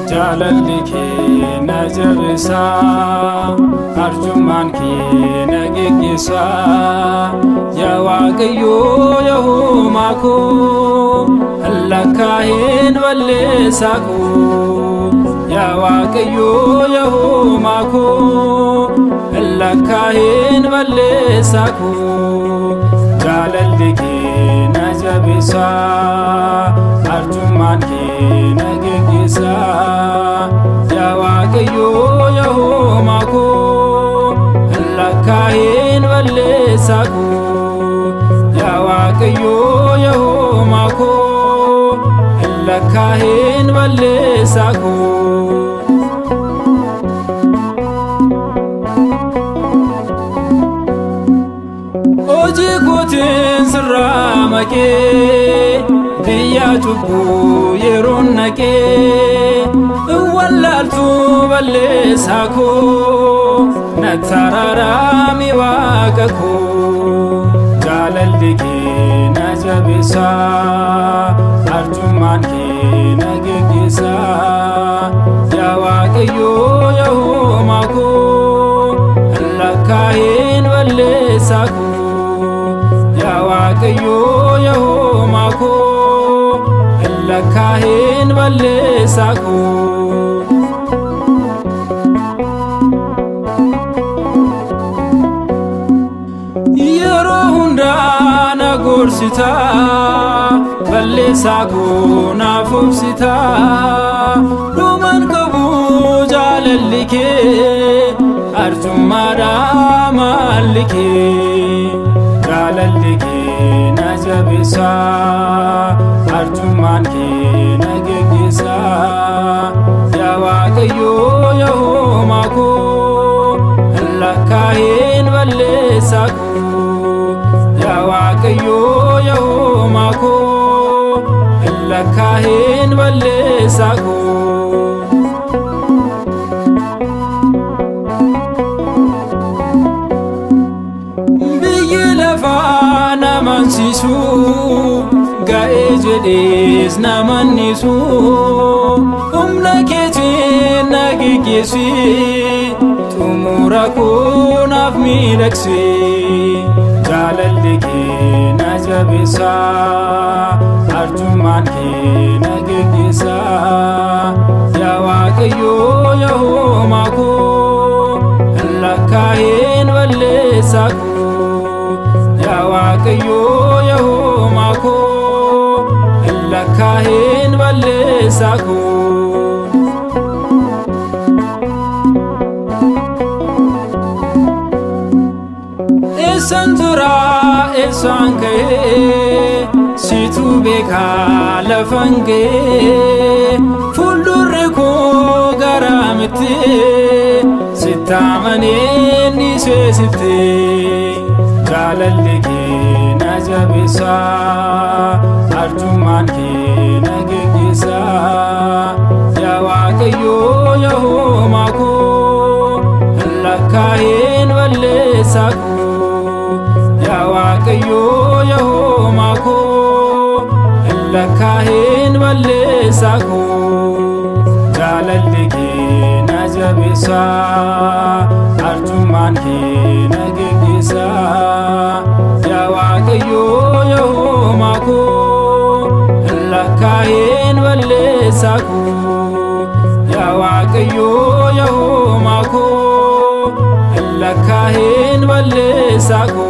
Jaalalli kee na jabeessa, arjummaan kee na geggeessa. Yaa Waaqayyoo yaa uumaa koo, lakkaa'een balleessaa koo. Yaa Waaqayyoo yaa uumaa koo, lakkaa'een balleessaa koo. Jaalalli kee na jabeessa, arjummaan kee na geggeessa. Yaa Waaqayyoo yaa uumaa koo, lakkaa'een balleessaa koo. Yaa Waaqayyoo yaa uumaa koo, lakkaa'een balleessaa koo. Hojii kootiin sirraa maqee, biyya cubbuu yeroon naqee, wallaaltuu balleessaa koo, natti araarami waaqa koo. Jaalalli kee na jabeessa, arjummaan kee na geggeessa. Yaa Waaqayyoo yaa uumaa koo, lakkaa'een balleessaa koo. Yaa Waaqayyoo yaa uumaa koo, lakkaa'een balleessaa koo. Yeroo hundaa na gorsita, balleessaa koo naaf obsita. Dhuman qabu jaalalli kee, arjummaadha maalli kee. Jaalalli kee na jabeessa, arjummaan kee na geggeessa. Yaa Waaqayyoo yaa uumaa koo, lakkaa'een balleessaa koo. Yaa Waaqayyoo yaa uumaa koo, lakkaa'een balleessaa koo. Biyyi lafaa namansiisu, ga'ee jedhees namannisu. Humna keetiin na geggeessi, xumura koo naaf miidhagsi. Jaalalli kee na jabeessa, arjummaan kee na geggeessa. Yaa Waaqayyoo yaa uumaa koo, lakkaa'een balleessaa koo. Yaa Waaqayyoo yaa uumaa koo, lakkaa'een balleessaa koo. Eessan tura, eessaan ka'ee, situ beekaa lafan ga'ee. Fuuldurri koo garaa miti, sitti amanee dhiisee sitti. Jaalalli kee na jabeessa, arjummaan kee na geggeessa. Yaa Waaqayyoo yaa uumaa koo, lakkaa'een balleessaa koo. Yaa Waaqayyoo yaa uumaa koo, lakkaa'een balleessaa koo. Jaalalli kee na jabeessa, arjummaan kee na geggeessa. Yaa Waaqayyoo yaa uumaa koo, lakkaa'een balleessaa koo. Yaa Waaqayyoo yaa uumaa koo, lakkaa'een balleessaa koo.